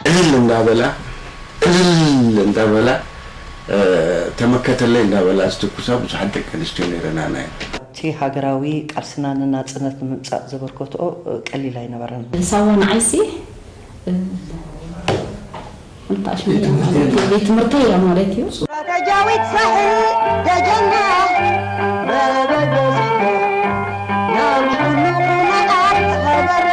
ዕልል እንዳበላ፣ ዕልል እንዳበላ፣ እ፣ ተመከተለይ እንዳበላ ዝትኩሳ ብዙሓት ደቂ ኣንስትዮ ነይረናና እየን። እቲ ሃገራዊ ቃልስና ንናጽነት ንምምጻእ ዘበርከትኦ፣ እ፣ ቀሊል ኣይነበረን። ሳዋ ንዓይሲ፣ እ፣ ቤት ትምህርተይ እያ ማለት እዩ። ስትራተጂያዊት ሳሕል ደጀና መበገሲቶ ናብ ኩሉ ኩነታት ሃገራ።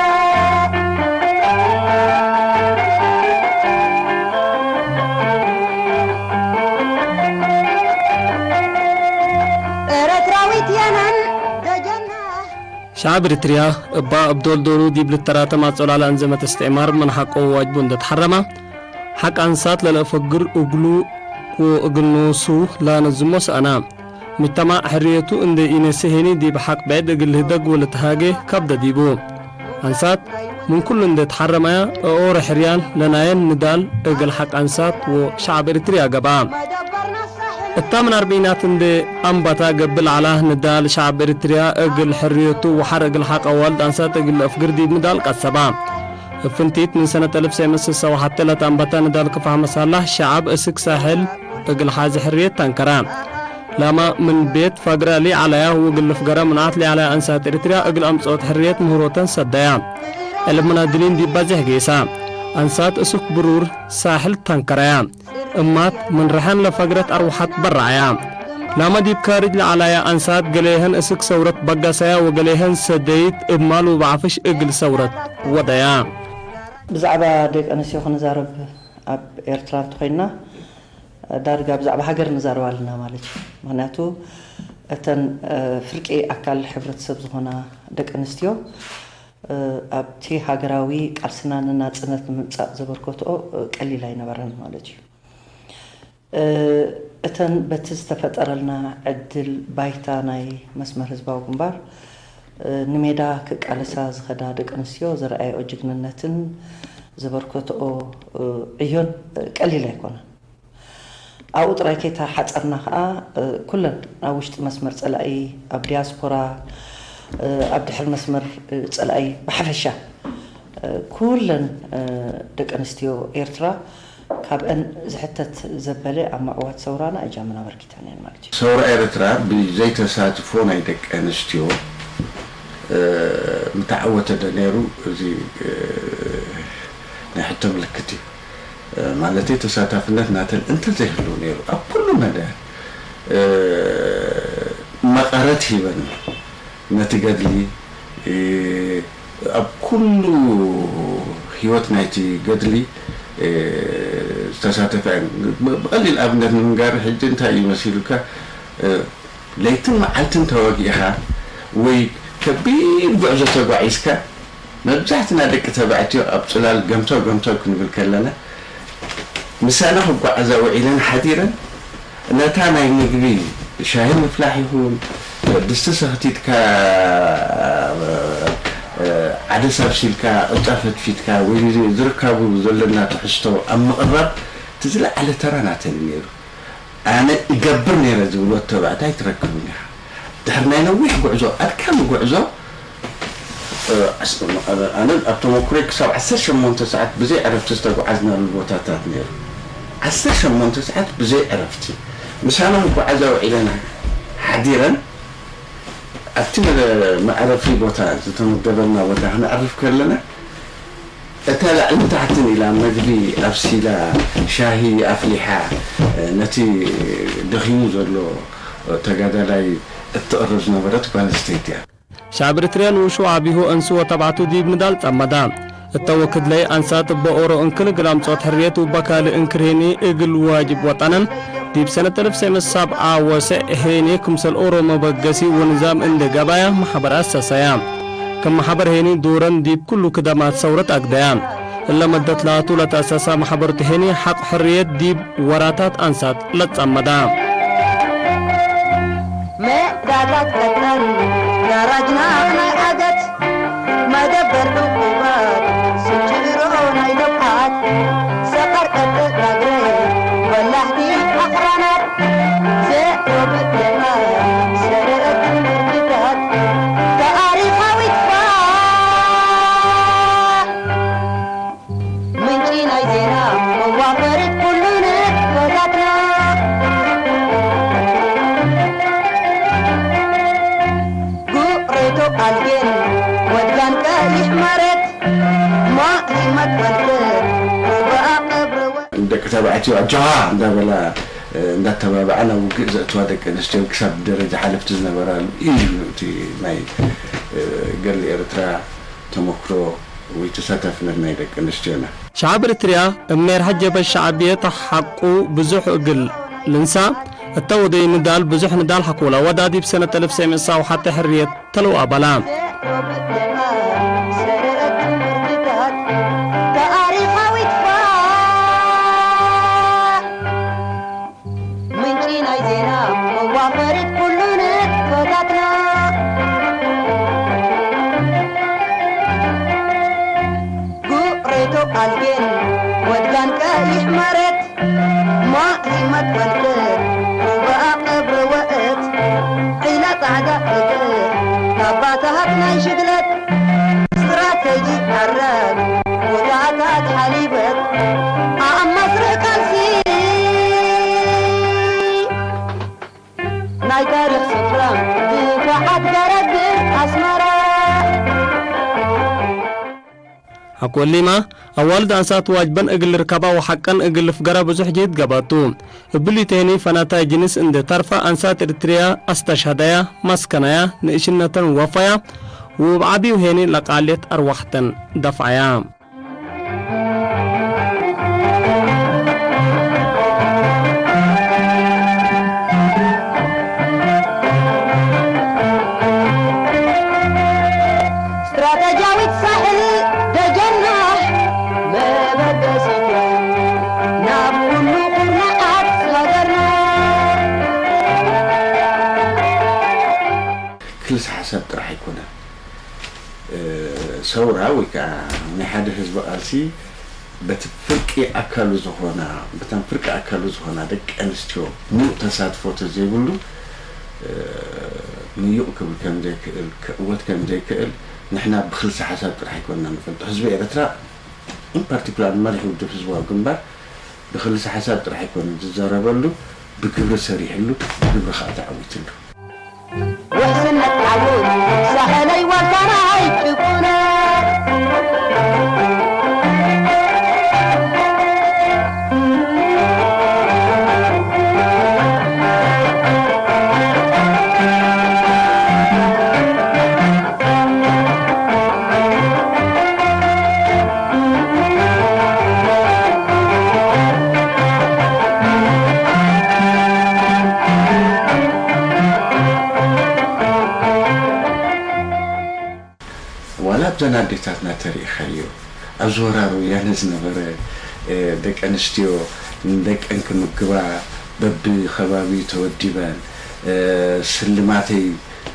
ኤረትራዊት የናን ደጀና። ሸዓብ ኤሪትርያ እባ እብ ዶልዶሉ ዲብ ልተራተም ኣጾላላን ዘመተ እስትዕማር ምን ሐቆ ዋጅቡ እንደ ተሐረማ፣ ሐቅ አንሳት ለለአፈግር እግሉ ወእግል ኖሱ ላነዝሞ ሰአና። ምጅተማዕ ሕርየቱ እንደ ኢነሰሄኒ ዲብ ሐቅ ብዕድ እግል ልህደግ ወልትሃጌ ከብደ ዲቡ። አንሳት ምን ኩሉ እንደ ተሐረማያ፣ እኦረ ሕርያን ለናየን ንዳል እግል ሐቅ አንሳት ወሸዓብ ኤሪትርያ ገብአ። እታ ምን አርብዒናት እንደ አንባታ ገብእ ለዐላ ንዳል ሸዓብ ኤሪትርያ እግል ሕርየቱ ወሐር እግል ሐቅ አዋልድ አንሳት እግል ለአፍግር ዲብ ንዳል ቀሰባ። እብ ፍንቲት ምን ሰነት አልፍ ሰመንት ስሳ ወሐተ ለተአንበተ ንዳል ክፋሕ መሳላሕ ሸዐብ እስክ ሳሕል እግል ሐዚ ሕርየት ተንከረ። ላማ ምን ቤት ፈግረ ሊዐለያ ወእግል ልፍገረ ምንዓት ሊዐለያ አንሳት ኤሪትርያ እግል አምጽኦት ሕርየት ምህሮተን ሰደያ። ዕልብ ምናድሊን ዲብ በዜሕ ጌሳ። አንሳት እስክ ብሩር ሳሕል ተንከረያ። እማት ምን ረሐን ለፈግረት አርወሐት በረዐያ። ላመ ዲብ ካርጅ ለዐላያ አንሳት ገሌሀን እስክ ሰውረት በገሰያ ወገሌሀን ሰደይት እብ ማል ወበዐፍሽ እግል ሰውረት ወደያ። ብዛዕባ ደቂ ኣንስትዮ ክንዛረብ ኣብ ኤርትራ እንተኾይንና ዳርጋ ብዛዕባ ሃገር ንዛረብ ኣለና ማለት እዩ። ምኽንያቱ እተን፣ እ፣ ፍርቂ ኣካል ሕብረተሰብ ዝኾና ደቂ ኣንስትዮ፣ እ፣ ኣብቲ ሃገራዊ ቃልስና ንናጽነት ንምምጻእ ዘበርከትኦ፣ እ፣ ቀሊል ኣይነበረን ማለት እዩ። እ፣ እተን በቲ ዝተፈጠረልና ዕድል ባይታ ናይ መስመር ህዝባዊ ግንባር፣ እ፣ ንሜዳ ክቃለሳ ዝኸዳ ደቂ ኣንስትዮ ዘርኣየኦ ጅግንነትን ዘበርከትኦ፣ እ፣ ዕዮን፣ እ፣ ቀሊል ኣይኮነን። ኣብኡ ጥራይ ከይተሓጸርና ኸኣ፣ እ፣ ኩለን ኣብ ውሽጢ መስመር ጸላኢ፣ ኣብ ዲያስፖራ፣ እ፣ ኣብ ድሕሪ መስመር፣ እ፣ ጸላኢ ብሓፈሻ፣ እ፣ ኩለን፣ እ፣ ደቂ ኣንስትዮ ኤርትራ ካብአን ዝሕተት ዘበለ ኣብ ምዕዋት ሰውራና እጃመን ኣበርኪተን እየን ማለት እዩ። ሰውራ ኤርትራ ብዘይ ተሳትፎ ናይ ደቂ ኣንስትዮ፣ እ፣ ምተዓወተ ዶ ነይሩ? እዚ፣ እ፣ ናይ ሕቶ ምልክት እዩ። እ፣ ማለተይ ተሳታፍነት ናተን እንተዘይህሉ ነይሩ ኣብ ኩሉ መዳያት፣ እ፣ መቐረት ሂበን ነቲ ገድሊ፣ እ፣ ኣብ ኩሉ ህይወት ናይቲ ገድሊ፣ እ፣ ዝተሳተፋ እየን። ብ-፣ ብቐሊል ኣብነት ንምንጋር፣ ሕጂ እንታይ እዩ መሲሉካ? እ፣ ለይትን መዓልትን ተዋጊእኻ ወይ ከቢድ ጉዕዞ ተጓዒዝካ፣ መብዛሕትና ደቂ ተባዕትዮ ኣብ ጽላል ገምተው ገምተው ክንብል ከለና፣ ምሳና ክጓዓዛ ውዒለን ሓዲረን፣ ነታ ናይ ምግቢ ሻሂ ምፍላሕ ይኹን፣ ድስቲ ሰኽቲትካ፣ ዓደስ ኣብሲልካ፣ ቅጫ ፈትፊትካ፣ ወይ ዝርካቡ ዘለና ትሕዝቶ ኣብ ምቕራብ እቲ ዝለዓለ ተራ ናተን እዩ ነይሩ። ኣነ እገብር ነይረ ዝብሎ ተባዕታይ ትረክብን ኢኻ። ድሕሪ ናይ ነዊሕ ጉዕዞ፣ ኣድካሚ ጉዕዞ፣ እ፣ ኣስ-፣ ኣነ ኣብ ተመኩሮይ ክሳብ ዓሰርተ ሸሞንተ ሰዓት ብዘይ ዕረፍቲ ዝተጓዓዝናሉ ቦታታት ነይሩ። ዓሰርተ ሸሞንተ ሰዓት ብዘይ ዕረፍቲ ምሳና ንጓዓዛ ውዒለና ሓዲረን ኣብቲ መ-፣ መዕረፊ ቦታ ዝተመደበልና ቦታ ክነዕርፍ ከለና እታ ላዕልን ታሕትን ኢላ መግቢ ኣብሲላ ሻሂ ኣፍሊሓ ነቲ ደኺሙ ዘሎ ተጋዳላይ እትቕርብ ዝነበረት ጓል ኣንስተይቲ እያ። شعب إريتريا نوشو عبيهو أنسو وتبعتو ديب ندال تمدا. التوكد لي أنسات بأورو إنكل جرام صوت حرية وبكال إنكريني إجل واجب وطنن. ديب سنة ألف سيم السابعة وسع هيني كمسل أورو مبقسي ونظام إند جبايا محبر أساسايا. كم محبر هيني دورن ديب كل كدمات ثورة أقدايا. እለ መደት ለኣቱ ለተአሰሰ መሐበርቱ ሄኒ ሐቅ ሕርየት ዲብ ወራታት አንሳት ለትጸመዳ። መዳታት ቀጠን ጋራጅና ናይ ዓገት መደበር ዕቁባት ስጅሮ ናይ ደፍዓት ሰቐር ቀጥል ናግረ በላሕቲ ኣኽራናት ዘሮብት ለማ ሰረአት ትምህርትታት ታሪኻዊት ፋ ምንጪ ናይ ዜና መዋፈሪት ኩሉ ንጥፈታትና። ጉዕሬቶ ኣልጌን ወድጋን ቀይሕ መሬት ማእሊመት ፈልፍል ሩባ ቀብረወ ደቂ ተባዕትዮ ኣጆኻ እንዳበላ እንዳተባብዓ ናብ ውግእ ዘእትዋ ደቂ ኣንስትዮ ክሳብ ደረጃ ሓለፍቲ ዝነበራሉ እዩ። እቲ ናይ ገድሊ ኤርትራ ተመክሮ ወይ ተሳታፍነት ናይ ደቂ ኣንስትዮና። شعب إريتريا እምኔር ሐጀበ ሸዕብየት ሐቁ ብዙሕ እግል ልንሳ እተ ወደይ ንዳል ብዙሕ ንዳል ሐኮላ ወዳዲብ ሰነት እልፍ ሰሜን ሳው ሐተ ሕርየት ተለው ኣባላ። ታሪኻዊት ፋ ምንጪ ናይ ዜና መዋፈሪት ኩሉ ንጥፈታትና። ጉዕሬቶ ኣልጌን ወድጋን ቀይሕ መሬት ማእሊመት ፈልፍል ሩባ ቀብሪ ወእት ዒላ ጻዕዳ እግር ካባታት ናይ ሽግለት ስትራተጂ ዓራት ቦታታት ሓሊበት ኣብ መስርሕ ቃልሲ ናይ ታሪኽ ስፍራ ድፋዓት ገረግር ኣስመራ። ኣኮሊማ ኣዋልድ ኣንሳት ዋጅበን እግል ርከባ ወሓቀን እግል ፍገራ ብዙሕ ጅህድ ገባቱ። እብሊ ተህኒ ፈናታይ ጅንስ እንደ ተርፋ ኣንሳት ኤርትርያ ኣስተሻዳያ ማስከናያ ንእሽነተን ወፋያ ውብ ዓቢው ሄኒ ለቃልየት ኣርዋሕተን ደፍዓያ። ስትራተጂያዊት ሳሕል ደጀና መበገሲት ናብ ኩሉ ኩርናዓት ሃገርና። ክልሰ ሓሳብ ጥራሕ ኣይኮነን። ሰውራ ወይ ከዓ ናይ ሓደ ህዝቢ ቃልሲ በቲ ፍርቂ ኣካሉ ዝኾና በተን ፍርቂ ኣካሉ ዝኾና ደቂ ኣንስትዮ ምሉእ ተሳትፎ ተዘይብሉ ምዩቕ ክብል ከም ዘይክእል ክዕወት ከም ዘይክእል ንሕና ብክልሲ ሓሳብ ጥራሕ ኣይኮንና ንፈልጦ። ህዝቢ ኤርትራ ኢን ፓርቲኩላር መሪሕ ውድብ ህዝባዊ ግንባር ብክልሲ ሓሳብ ጥራሕ ኣይኮነን ዝዛረበሉ፣ ብግብሪ ሰሪሕሉ፣ ብግብሪ ከዓ ተዓዊትሉ። ውሕስነት ዓወት ሳሕለይ ዋልታና ኣይጭቁነ። ዋላ ኣብዘን ኣዴታትና ተሪኢኻዮ፣ ኣብ ዝወራር ወያነ ዝነበረ፣ እ፣ ደቂ ኣንስትዮ ንደቀን ክምግባ በብኸባቢኡ ተወዲበን፣ እ፣ ስልማተይ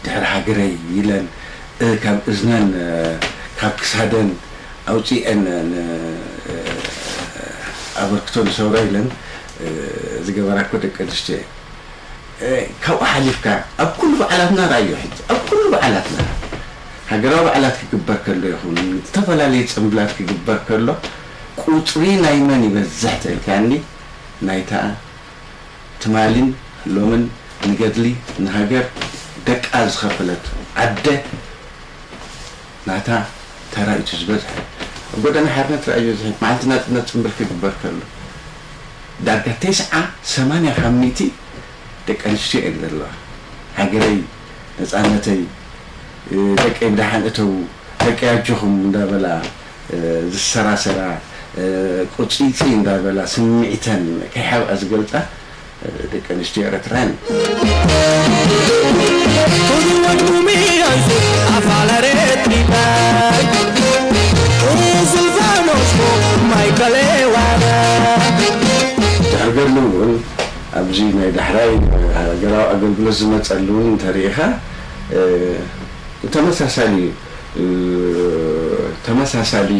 ድሕሪ ሃገረይ ኢለን፣ እ፣ ካብ እዝነን፣ እ፣ ካብ ክሳደን ኣውፂኤን ን-፣ እ፣ ኣበርክቶ ንሰውራ ኢለን፣ እ፣ ዝገበራ እኮ ደቂ ኣንስትዮ እየን። እ፣ ካብኡ ሓሊፍካ ኣብ ኩሉ በዓላትና ርኣዮ ሕጂ፣ ኣብ ኩሉ በዓላትና፣ ሃገራዊ በዓላት ክግበር ከሎ ይኹን፣ ዝተፈላለየ ጽምብላት ክግበር ከሎ፣ ቁጽሪ ናይ መን ይበዝሕ ተልካኒ፣ ናይታ ትማሊን ሎምን ንገድሊ ንሃገር ደቃ ዝኸፈለት ዓደ ናታ ተራ እዩ ዝበዝሐ። ኣብ ጎደና ሓርነት ርኣዮ ዝበዝሐ መዓልቲ ናጽነት ጽምብል ክግበር ከሎ ዳርጋ ተስዓ ሰማንያ ካብ ሚእቲ ደቂ ኣንስትዮ እየን ዘለዋ። ሃገረይ፣ ነጻነተይ፣ ደቀይ ብደሓን እተዉ፣ ደቀይ ኣጆኹም እንዳበላ ዝሰራሰራ፣ ቁጽይጽይ እንዳበላ ስምዒተን ከይሓብኣ ዝገልጻ ደቂ ኣንስትዮ ኤረትራ እየን። ድሕር ገድሊ እውን ኣብዚ ናይ ዳሕራይ ሃገራዊ ኣገልግሎት ዝመጸሉ እውን እንተሪኢኻ፣ ተመሳሳሊ ተመሳሳሊ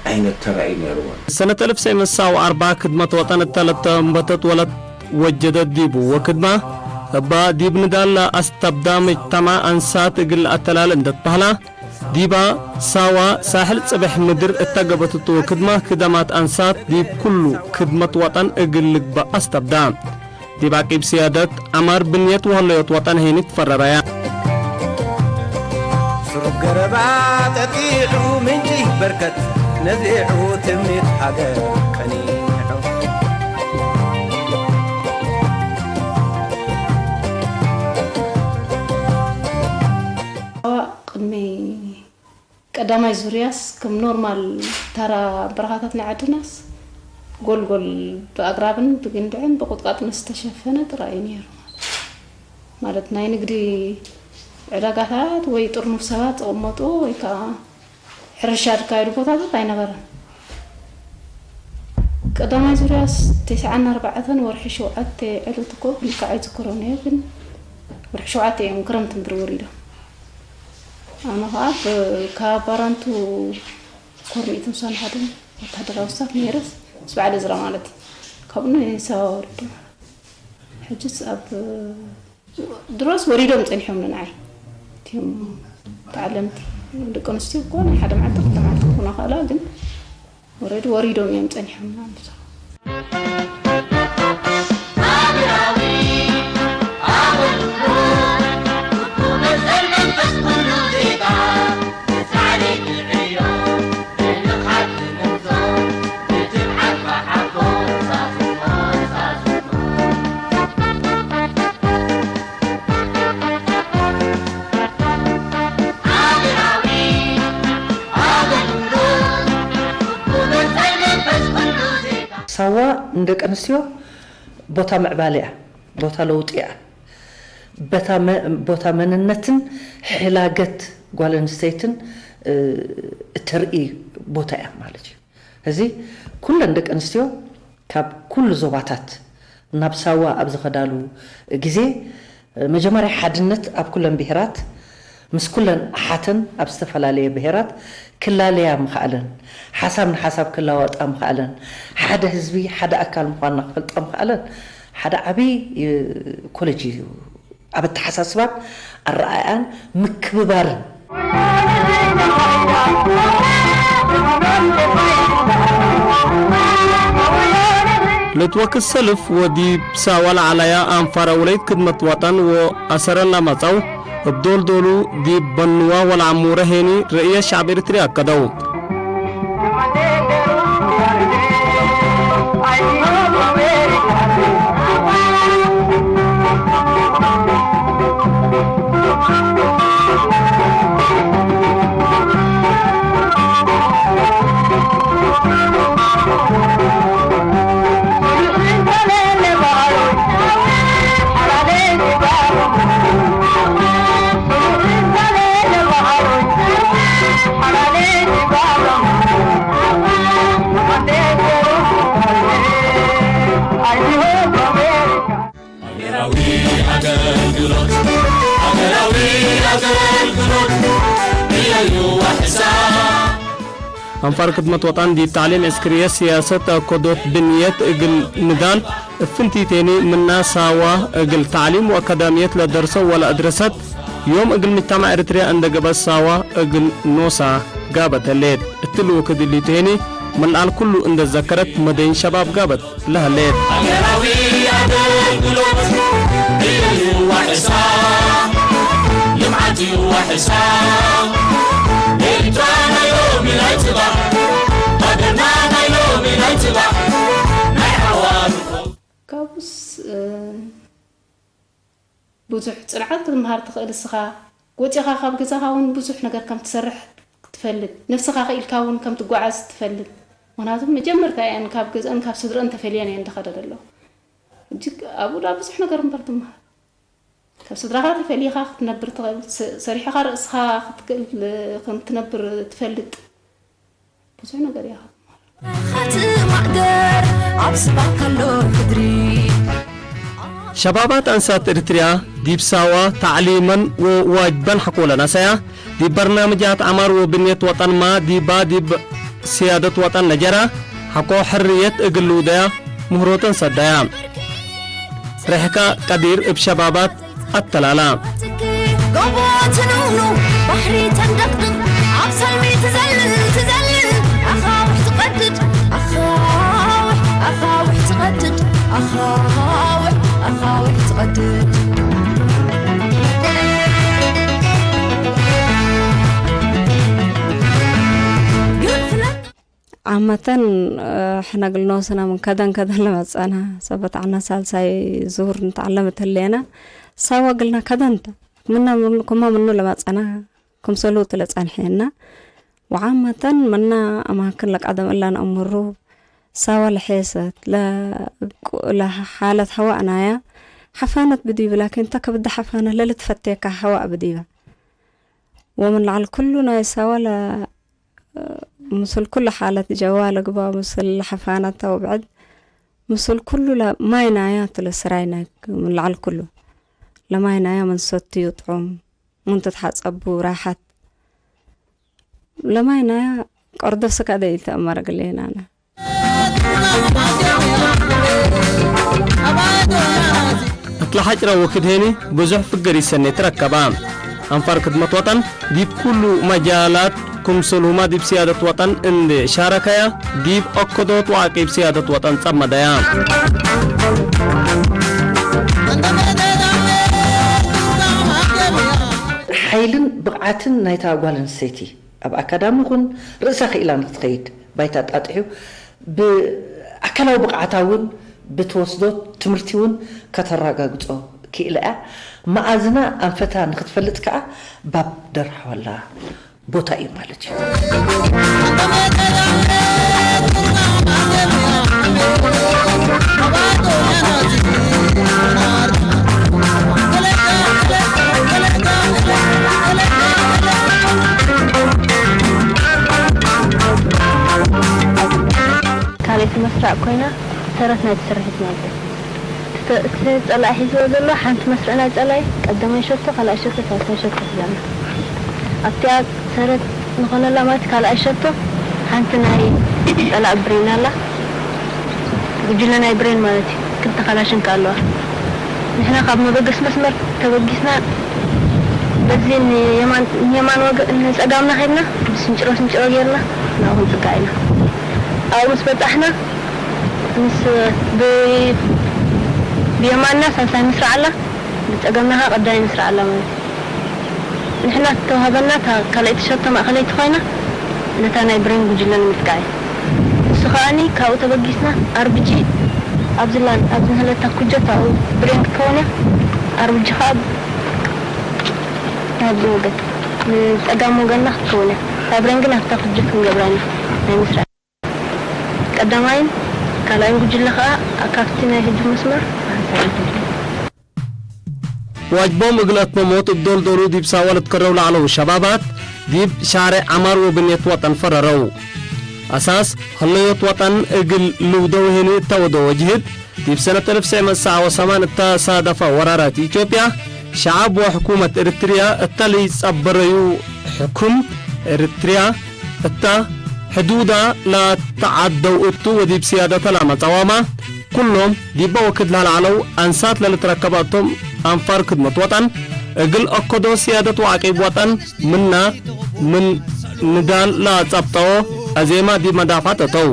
ዓይነት ተራእዩ ነይርዎ። ሰነት ኣልፍ ሰመን ሰው ኣርባ ክድመት ወጠን እተለተ እምበተት ወለት ወጀደት ዲቡ ወክድማ እባ ዲብ ንዳላ ኣስተብዳ መጅተማ ኣንሳት እግል ኣተላል እንደት ባህላ ዲባ ሳዋ ሳሕል ጽብሕ ምድር እተገበትት ወክድማ ክደማት ኣንሳት ዲብ ኩሉ ክድመት ወጠን እግል ልግባ ኣስተብዳ። ዲብ ዓቂብ ስያደት ዐማር ብንየት ወሀለዮት ወጠን ሄኒት ፈረራያ። ስሩብ ገረባ ጠጢዑ ምንጪ በርከት ነዚዑ ትምኒት ሃገር ቀኒዑ። ቅድሚ ቀዳማይ ዙርያስ ከም ኖርማል ተራ በረኻታት ናይ ዓድናስ ጎልጎል ብኣግራብን ብግንድዕን ብቁጥቋጥን ዝተሸፈነ ጥራይ እዩ ነይሩ። ማለት ናይ ንግዲ ዕዳጋታት ወይ ጥርኑፍ ሰባት ዝቕመጡ ወይ ከዓ ሕርሻ ዝካየዱ ቦታታት ኣይነበረን። ቀዳማይ ዙርያስ ተስዓን ኣርባዕተን ወርሒ ሸውዓተ ዕለት እኮ ብልክዕ ኣይዝክሮን እየ፣ ግን ወርሒ ሸውዓተ እዮም ክረምቲ ምድሪ ወሪዶም። ኣነ ኸዓ ብ-፣ ካብ ባራንቱ ኮር ሚእትን ሓደን ወታደራዊ ስታፍ ነይረስ ምስ በዓል እዝራ ማለት እዩ። ካብኡ ንሳዋ ወሪዱ። ሕጅስ ኣብ ድሮስ ወሪዶም ጸኒሖም ንዓይ። እቲኦም ተዓለምቲ ደቂ ኣንስትዮ እኮ ናይ ሓደ መዓልቲ ክልተ መዓልቲ ክኾና ኸእላ፣ ግን ወረድ ወሪዶም እዮም ጸኒሖም ንዓይ። ሳዋ ንደቂ ኣንስትዮ ቦታ ምዕባለ እያ፣ ቦታ ለውጢ እያ። በታ መ-፣ ቦታ መንነትን ሕላገት ጓል ኣንስተይትን፣ እ፣ እተርኢ ቦታ እያ ማለት እዩ። እዚ ኩለን ደቂ ኣንስትዮ ካብ ኩሉ ዞባታት ናብ ሳዋ ኣብ ዝኸዳሉ ግዜ፣ መጀመርያ ሓድነት ኣብ ኩለን ብሄራት፣ ምስ ኩለን ኣሓተን ኣብ ዝተፈላለየ ብሄራት ክላለያ ምኽኣለን፣ ሓሳብ ንሓሳብ ክለዋወጣ ምኽኣለን፣ ሓደ ህዝቢ፣ ሓደ ኣካል ምዃንና ክፈልጣ ምኽኣለን፣ ሓደ ዓብዪ ኮሌጅ እዩ። ኣብ ኣተሓሳስባን ኣረኣእያን ምክብባርን። ልትወክል ሰልፍ ወዲብ ሳዋ ለዓላያ ኣንፋራ ወለይት ክድመት ዋጣን ወኣሰረና ማጻው እብ ዶልዶሉ ዲብ በንዋ ወለዓሙረ ሄኒ ርእየ ሸዕብ ኤርትርያ ኣከደው። ሃገራዊ ኣገልግሎት፣ ሃገራዊ ኣገልግሎት፣ እያዩ ዋሕሳ። ኣንፋር ክድመት ወጣን ዲብ ታዕሊም ዕስክርየት ስያሰት ኣኮዶት ብንየት እግል ንዳል እፍንቲቴኒ ምና ሳዋ እግል ታዕሊም ወአካዳምየት ለደርሰው ወለአድረሰት ዮም እግል ምጅተማዕ ኤርትርያ እንደ ገበት ሳዋ እግል ኖሳ ጋበተሌት እትልው ክድሊቴኒ ምልዓል ኩሉ እንደዘከረት መደይን ሸባብ ጋበት ለሃሌት። ሃገራዊ ኣገልግሎት እዩ ዋሕሳ፣ ልምዓት እዩ ዋሕሳ። ኤርትራ ናይ ሎሚ ናይ ጽባሕ፣ ሃገርና ናይ ሎሚ ናይ ጽባሕ፣ ናይ ሓዋሩ ካብኡስ፣ እ፣ ብዙሕ ጽንዓት ክትመሃር ትኽእል እስኻ። ወጺኻ ካብ ገዛኻ እውን ብዙሕ ነገር ከም ትሰርሕ ትፈልጥ። ነፍስኻ ክኢልካ እውን ከም ትጓዓዝ ትፈልጥ። ምኽንያቱ መጀመርታ እየን ካብ ገዝአን ካብ ስድረአን ተፈልየን እየን ዝኸዳ ዘለዋ። ሕጂ ኣብኡ ደኣ ብዙሕ ነገር እምበር ትመሃር። ካብ ስድራኻ ተፈሊኻ ክትነብር ትኽእል። ሰ-፣ ሰሪሕኻ ርእስኻ ክትክእል ከም ትነብር ትፈልጥ። ብዙሕ ነገር እያ። ኻትማእገር ኣብ ስባብ ከሎ ሕድሪ። ሸባባት ኣንሳት እርትርያ ዲብ ሳዋ ታዕሊመን ወዋጅበን ሓኮለና ሰያ ዲብ በርናምጃት ዓማር ወብንየት ወጠን ማ ዲባ ዲብ ስያደት ወጠን ነጀራ ሓኮ ሕርየት እግል ውደያ ምህሮተን ሰዳያ። ርሕካ ቀዲር እብ ሸባባት ኣተላላ። ጎቦ ትንውኑ ባሕሪ ተንደቕድቕ ኣብ ሰልሚ ትዘልል ትዘልል ኣኻውሕ ትቐድድ ኣኻውሕ ኣኻውሕ ትቐድድ ኣኻውሕ ኣኻውሕ ትቐድድ። ዓመተን ሕነግልኖ ስና ምን ከደን ከደን ለመጸና ሰበት ዓና ሳልሳይ ዙር ንተዓለመት ህሌና ሳዋ ግልና ከደንተ ምና ምኑ ክማ ምኑ ለመጸና ክምሰሉ ትለጻንሐና ወዓመተን ምና ኣማክን ለቃደም እላን ኣምሩ ሳዋ ለሐሰት ለሓለት ሐዋእናያ ሐፋነት ብዲብ ላኪን ተከብደ ሐፋነት ለልትፈቴካ ሐዋእ ብዲባ ወምን ለዓል ኩሉ ናይ ሳዋ ለ ምስል ኩሉ ሓለት ጀዋ ለግባ ምስል ሓፋናታ ወብዕድ ምስል ኩሉ ማይ ናያ ትለ ስራይ ናይ ምልዓል ኩሉ ለማይ ናያ ምን ሰትዩ ጥዑም ምን ትትሓጸቡ ራሓት ለማይ ናያ ቀርዶ ስካ ደይ ተእመረ ግሌናና። እትለ ሓጭረ ወክድ ሄኒ ብዙሕ ፍገር ይሰኔ ትረከባ። ኣንፋር ክድመት ወጠን ዲብ ኩሉ መጃላት ክምስል ሁማ ዲብ ስያደት ወጠን እንድ ሻረከያ ዲብ ኦከዶት ወዓቂብ ስያደት ወጠን ጸመደያ። ሓይልን ብቕዓትን ናይታ ጓል ኣንስተይቲ ኣብ ኣካዳሚ ኹን ርእሳ ክኢላ ንክትኸይድ ባይታ ኣጣጥሑ ብኣካላዊ ብቕዓታ እውን ብትወስዶ ትምህርቲ እውን ከተረጋግጾ ክኢላ እያ። መኣዝና ኣንፈታ ንክትፈልጥ ከኣ ባብ ደርሓዋላ ቦታ እዩ ማለት እዩ። ካልኣይቲ መስራዕ ኮይና ተረት ናይ ትስርሒት ማለት እዩ። እቲ፣ እቲ ጸላኢ ሒዝዎ ዘሎ ሓንቲ መስርዕ ናይ ጸላኢ ቀዳማይ ሸቶ፣ ካልኣይ ሸቶ፣ ሳልሳይ ሸቶ ሒዛ ኣላ። ኣብቲኣ ሰረት ንኾነላ ማለት ካልኣይ ሸቶ ሓንቲ ናይ ጸላኢ ብሬን ኣላ። ጉጅለ ናይ ብሬን ማለት እዩ። ክልተ ካላሽን ከኣ ኣለዋ። ንሕና ካብ መበገሲ መስመር ተበጊስና በዚ ንየማን፣ ንየማን ወገ-፣ ንጸጋምና ከድና ብስንጭሮ ስንጭሮ ጌርና ናብኡ ክንጽጋዕ ኢና። ኣብኡ ምስ በጻሕና ምስ ብ-፣ ብየማንና ሳልሳይ ምስራዕ ኣላ፣ ብጸገምና ከኣ ቀዳማይ ምስራዕ ኣላ ማለት እዩ። ንሕና እተዋህበና እታ ካልኣይቲ ሸቶ ማእኸለይቲ ኮይና፣ ነታ ናይ ብሬን ጉጅለ ንምጥቃዕ እዩ። ንሱ ከኣኒ ካብኡ ተበጊስና ኣርቢጂ ኣብዚ ላን-፣ ኣብዚ ንህለታ ኩጀት ኣብኡ ብሬን ክትከውን እያ። ኣርቢጂ ከኣ ኣብዚ ወገን፣ ንጸጋም ወገንና ክትከውን እያ። እታ ብሬን ግን ኣብታ ኩጀት ክንገብራ ኢና ናይ ምስራዕ። ቀዳማይን ካልኣይን ጉጅለ ከኣ ካብቲ ናይ ህጁም መስመር ብሓንሳብ ይኸዱ። ዋጅቦም እግል ኣትመሞት እብ ዶልዶሉ ዲብ ሳዋ ልትከረው ለዐለው ሸባባት፣ ዲብ ሻሬዕ ዐማር ወብኔት ወጠን ፈረረው። ኣሳስ ህለዮት ወጠን እግል ልውደው ሄኒ እተ ወደወ ጅህድ፣ ዲብ ሰነት እልፍ ትስዕ መእት ሰዓ ወሰማን እተ ሳደፈ ወራራት ኢትዮጵያ፣ ሸዓብ ወሕኩመት እርትርያ እተ ልይጸበረዩ ሕኩም እርትርያ እተ ሕዱዳ ለተዓደው እቱ ወዲብ ስያደተ ለመጸዋማ፣ ኩሎም ዲበ ወክድ ለለዐለው ኣንሳት ለልትረከበ እቶም ኣንፋር ክድመት ወጠን፣ እግል ኦከዶ ስያደት ወዐቂብ ወጠን ምና ምን ንዳል ለአጸብጠዎ፣ ኣዜማ ዲብ መዳፋት እተው።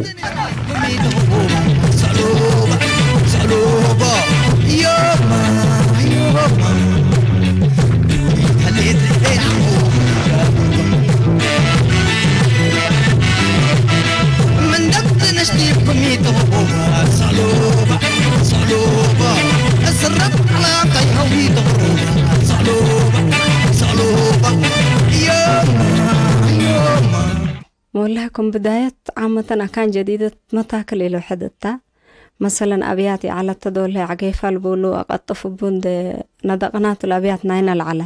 ወላሂ ከም ብዳየት ዓመተን ኣካን ጀዲደት መታክል ኢሎ ሕድታ መሰለን ኣብያት ይዓለት ተዶለ ዓገይፋ ልብሉ ኣቐጥፍቡ እንደ ነደቕናት ለኣብያት ናይና ለዓለ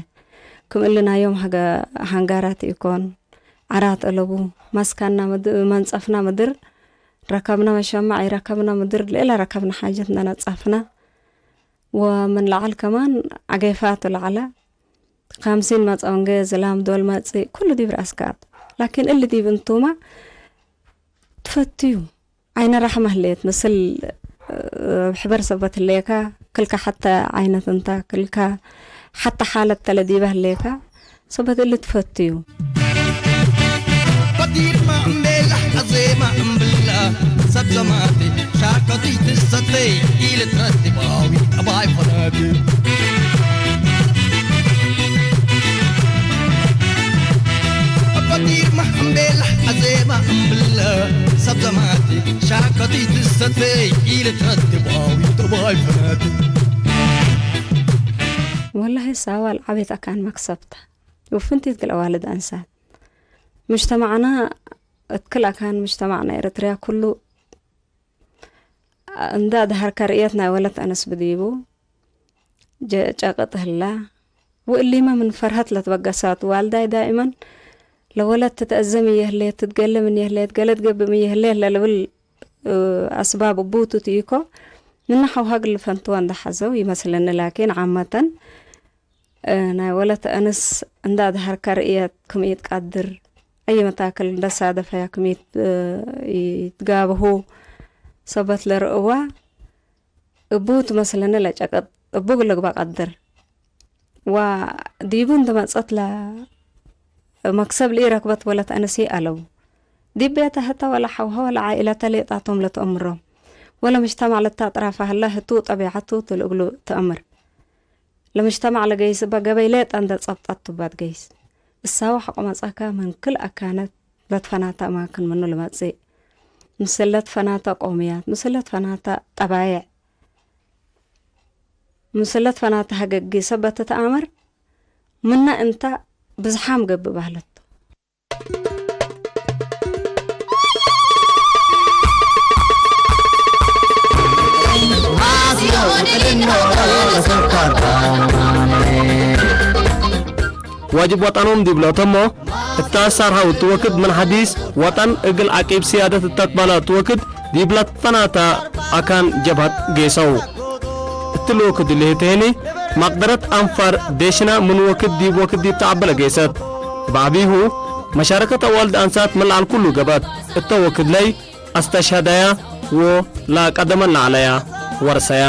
ክም እልናዮም ሃንጋራት ይኮን ዓራት እለቡ ማስካና መንጸፍና ምድር ረከብና መሸማዕ ይረከብና ምድር ሌላ ረከብና ሓጀት ነነጻፍና ወምን ለዓል ከማን ዓገይፋ ተለዓለ ካምሲን መጸውንገ ዝላም ዶል መጽእ ኩሉ ዲብ ራስካት ላኪን እሊ ዲብ እንቱማ ትፈትዩ ዓይነ ራሕመ ህሌት ምስል ሕበር ሰበት ህሌካ ክልካ ሓተ ዓይነት እንታ ክልካ ሓተ ሓለት ተለ ዲበ ህሌካ ሰበት እሊ ትፈትዩ ፈጢርማ እምቤላ ኣዜማ እምብላ ሰብ ዘማቲ ሻከቲ ትሰተይ ኢልትረትባዊ ጠባይ ፈለግ ፈጢርማ እምቤላ ኣዜማ እምብላ ሰብ ዘማቲ ሻከቲ ትሰተይ ኢልትረትባዊ ጠባይ ፈለግ ወላሂ ሳዋል ዓቤት ኣካን መክሰብታ ውፍንቲት ግል ኣዋልድ ኣንሳት ሙጅተማዕና እትክል ኣካን ሙጅተማዕና ኤረትርያ ኩሉ እንዳ ድሃርካ ርእየት ናይ ወለት ኣነስ ብድይቡ ጨቅጥ ህላ ውእሊመ ምን ፈርሀት ለትበገሳት ዋልዳይ ዳእመን ለወለት ትተእዘም እየህሌት ትትገለም እየህሌት ገለት ገብም እየህሌት ለልብል ኣስባብ እቡቱ ትኢኮ ምና ሓውሃ ግልፈንትዋ እንዳሓዘው ይመስለኒ ላኪን ዓመተን ናይ ወለት ኣንስ እንዳ ድሃርካ ርእየት ክምኢት ቃድር ኣየ መታክል እንዳሳደፈያ ክምኢት ይትጋብሁ ሰበት ለርእዋ እቡ ትመስለኒ ለጨቅጥ እቡ ግለግባ ቃድር ዋ ዲቡ እንደመጸት ለ መክሰብ ልኢረክበት ወለት ኣንስ ኣለቡ ዲብ ቤተ ህተ ወላ ሓውሃ ወላ ዓኢለተ ሌጣቶም ለትእምሮም ወለ ምጅተማዕ ለታጥራፋ ህለ ህቱ ጠቢዓቱ ትልእግሉ ትእምር ለምጅተማዕ ለገይስ እባ ገበይ ሌጠ እንደ ጸብጣት ቱባት ገይስ እሳዋ ሐቆ መጻካ ምን ክል ኣካነት ለትፈናተ ኣማክን ምኑ ልመጽእ ምስል ለትፈናተ ቆምያት ምስል ለትፈናተ ጠባይዕ ምስል ለትፈናተ ሀገጊ ሰበት ተኣምር ምና እንታ ብዝሓም ገብእ ባህለቱ ዋጅብ ወጠኖም ዲብለተሞ እታ ሳርሃው ትወክድ ምን ሐዲስ ወጠን እግል ዓቂብ ስያደት እተትባላ ትወክድ ዲብለት ፈናታ ኣካን ጀብሀት ጌሰው። እትል ወክድ ልህትህኒ ማቅደረት ኣንፋር ዴሽና ምን ወክድ ዲብ ወክድ ዲብ ተዓበለ ጌሰት። እብ ዓቢሁ መሻረከት ኣዋልድ ኣንሳት ምን ለዓል ኩሉ ገበት እተ ወክድ ለይ ኣስተሽሀደያ ወ ለቀደመን ለዐለያ ወርሰያ።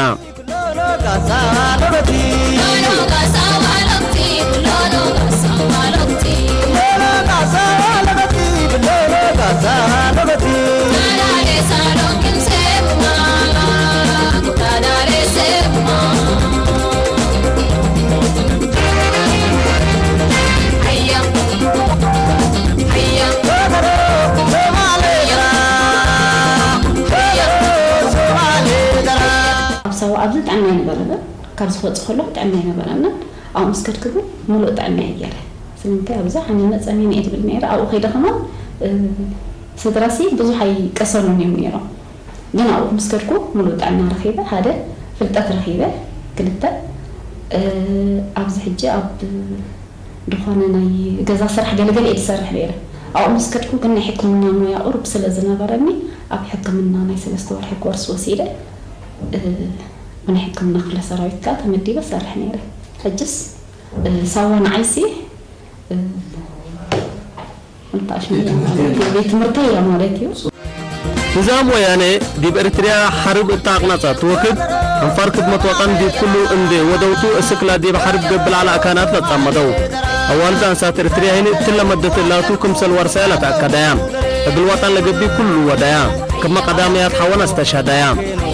ኣብ ሳዋ ኣብዚ ጥዕና ኣይነበረንን። ካብ ዝወፅእ ከለኹ ጥዕና ኣይነበረንን። ኣብኡ ምስ ከድኩ ግን ሙሉእ ጥዕና እየ ገይረ። ስለምንታይ ኣብዚ ሓሚመ ፀሚመ እየ ዝብል ነይረ። ኣብኡ ከይደ ከማን ስድራሲ ብዙሕ ኣይቀሰኑን እዮም ነይሮም። ግን ኣብኡ ምስ ከድኩ ሙሉእ ጥዕና ረኺበ፣ ሓደ ፍልጠት ረኺበ፣ ክልተ ኣብዚ ሕጂ ኣብ ዝኾነ ናይ ገዛ ስራሕ ገለገለ እየ ዝሰርሕ ነይረ። ኣብኡ ምስ ከድኩ ግን ናይ ሕክምና ሞያ ቁሩብ ስለ ዝነበረኒ ኣብ ሕክምና ናይ ሰለስተ ወርሒ ኮርስ ወሲደ ብናይ ሕክምና ክፍለ ሰራዊት ከዓ ተመዲበ እሰርሕ ነይረ። ሕጅስ ሳዋ ንዓይሲ እንታይ ሽሙ እያ ማለት እዩ፣ ቤት ትምህርተይ እያ ማለት እዩ። ንዛም ወያነ ዲብ ኤርትርያ ሓርብ እታ ኣቕናጻ ትወክድ፣ ኣንፋር ክድመት ወጠን ዲብ ኩሉ እንዴ ወደውቱ እስክላ ዲብ ሓርብ ገብእ ለዓለ ኣካናት ለጻመደው። ኣዋልድ ኣንሳት ኤርትርያ ህይን እትለመደት እላቱ ክምሰል ዋርሳያ ለተኣከዳያ። እግል ወጠን ለገብእ ኩሉ ወዳያ፣ ክመ ቀዳምያት ሐወን አስተሻዳያ፣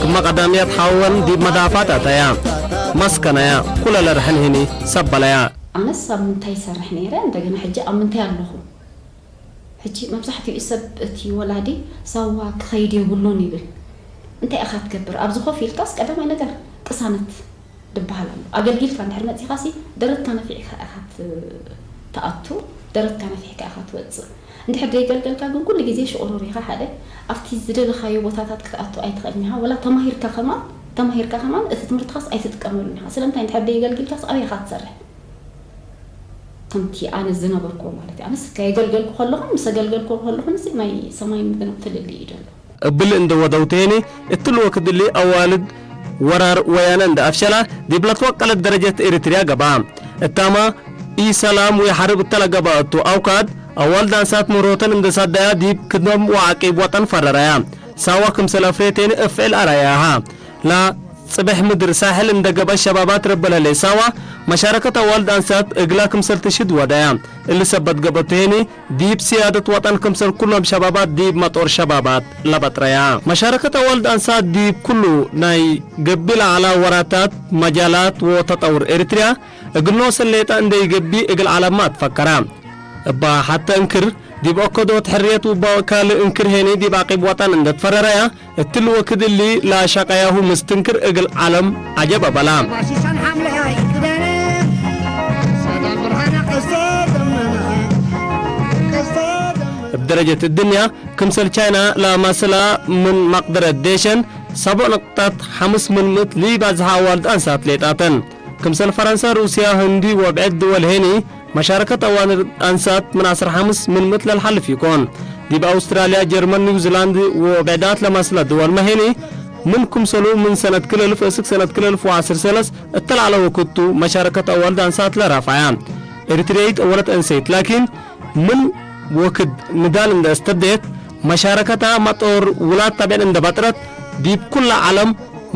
ክመ ቀዳምያት ሐወን ዲብ መዳፋት አታያ፣ መስከናያ፣ ኩለ ለርሐን ህኒ ሰበለያ። ኣነስ ኣብ ምንታይ ይሰርሕ ነይረ፣ እንደገና ሕጂ ኣብ ምንታይ ኣለኹ? ሕጂ መብዛሕትኡ ሰብ እቲ ወላዲ ሳዋ ክኸይድ የብሉን ይብል። እንታይ ኢኻ ትገብር? ኣብዚ ኮፍ ኢልካስ ቀዳማይ ነገር ቅሳነት ድበሃል ኣሎ። ኣገልጊልካ እንድሕር መጺኻሲ ደረትካ ነፊሕካ ኢኻ ት-፣ ትኣቱ፣ ደረትካ ነፊሕካ ኢኻ ትወጽእ። እንድሕር ደይገልገልካ ግን ኩሉ ግዜ ሽቑሩር ኢኻ። ሓደ ኣብቲ ዝደለኻዮ ቦታታት ክትኣቱ ኣይትኽእልን ኢኻ። ወላ ተማሂርካ ከማን፣ ተማሂርካ ከማን እቲ ትምህርትኻስ ኣይትጥቀመሉን ኢኻ። ስለምንታይ እንድሕር ደይገልጊልካስ ኣበይ ኢኻ ትሰርሕ? ከምቲ ኣነ ዝነበርኩዎ ማለት እዩ። ኣነስ ከየገልገልኩ ከለኹን ምስ ኣገልገልኩ ከለኹን እዚ ናይ ሰማይ ምድርን ፍልልይ እዩ ዘሎ። እብል እንደ ወደውቴኒ እትልወ ክድሊ ኣዋልድ ወራር ወያነ እንደ ኣፍሸላ ዲብ ለትወቀለት ደረጀት ኤሪትሪያ ገባ። እታማ ኢ ሰላም ወይሐርብ እተለገባ እቱ ኣውካድ ኣዋልድ ኣንሳት ምሮተን እንደ ሳዳያ ዲብ ክደም ወዓቂብ ወጠን ፈረራያ። ሳዋ ክምሰል ኣፍሬቴኒ እፍዕል ኣራያሃ። ላ ጽበሕ ምድር ሳሕል እንደ ገባ ሸባባት ረበለሌ ሳዋ መሻረከት ኣዋልድ ኣንሳት እግላ ክምሰል ትሽድ ወዳያ። እሊ ሰበት ገበቱ ሄኒ ዲብ ስያደት ወጠን ክምሰል ኩሎም ሸባባት ዲብ መጦር ሸባባት ለበጥረያ። መሻረከት ኣዋልድ ኣንሳት ዲብ ኩሉ ናይ ገቢ ለዓላ ወራታት መጃላት ወተጠውር ኤሪትሪያ እግል ኖሰ ሌጣ እንደ ይገቢ እግል ዓለማ ትፈከራ። እባ ሐተ እንክር ዲብ ኦከዶት ሕርየት ውባ ካልእ እንክር ሄኒ ዲብ ዓቂብ ወጠን እንደ ትፈረረያ እትሊ ወክድ እሊ ለአሻቀያሁ ምስትንክር እግል ዓለም ዐጀብ አበላ። እብ ደረጀት እድንያ ክምሰል ቻይና ለአማስላ ምን መቅደረት ዴሸን ሰቦዕ ነቅጣት ሐምስ ምን ምእት ሊባዝሐ አዋልድ አንሳት ሌጣተን። ክምሰል ፈረንሳ፣ ሩስያ፣ ህንዲ ወብዕድ ድወል ሄኒ መሻረከት አዋልድ አንሳት ምን ዐስር ሐምስ ምን ምእት ለልሓልፍ ይኮን። ዲብ አውስትራልያ፣ ጀርመን፣ ኒውዚላንድ ወብዕዳት ለማስለ ድወል መሄኒ ምን ክምሰሉ ምን ሰነት ክልእልፍ እስክ ሰነት ክልእልፍ ወዐስር ሰለስ እተልዓለ ወክቱ መሻረከት አዋልድ አንሳት ለራፋያ። ኤሪትርያይት አወለት እንሰይት ላኪን ምን ወክድ ንዳል እንደ እስተብደየት መሻረከታ መጦር ውላድ ታብዕን እንደ ባጥረት ዲብ ኩላ ዓለም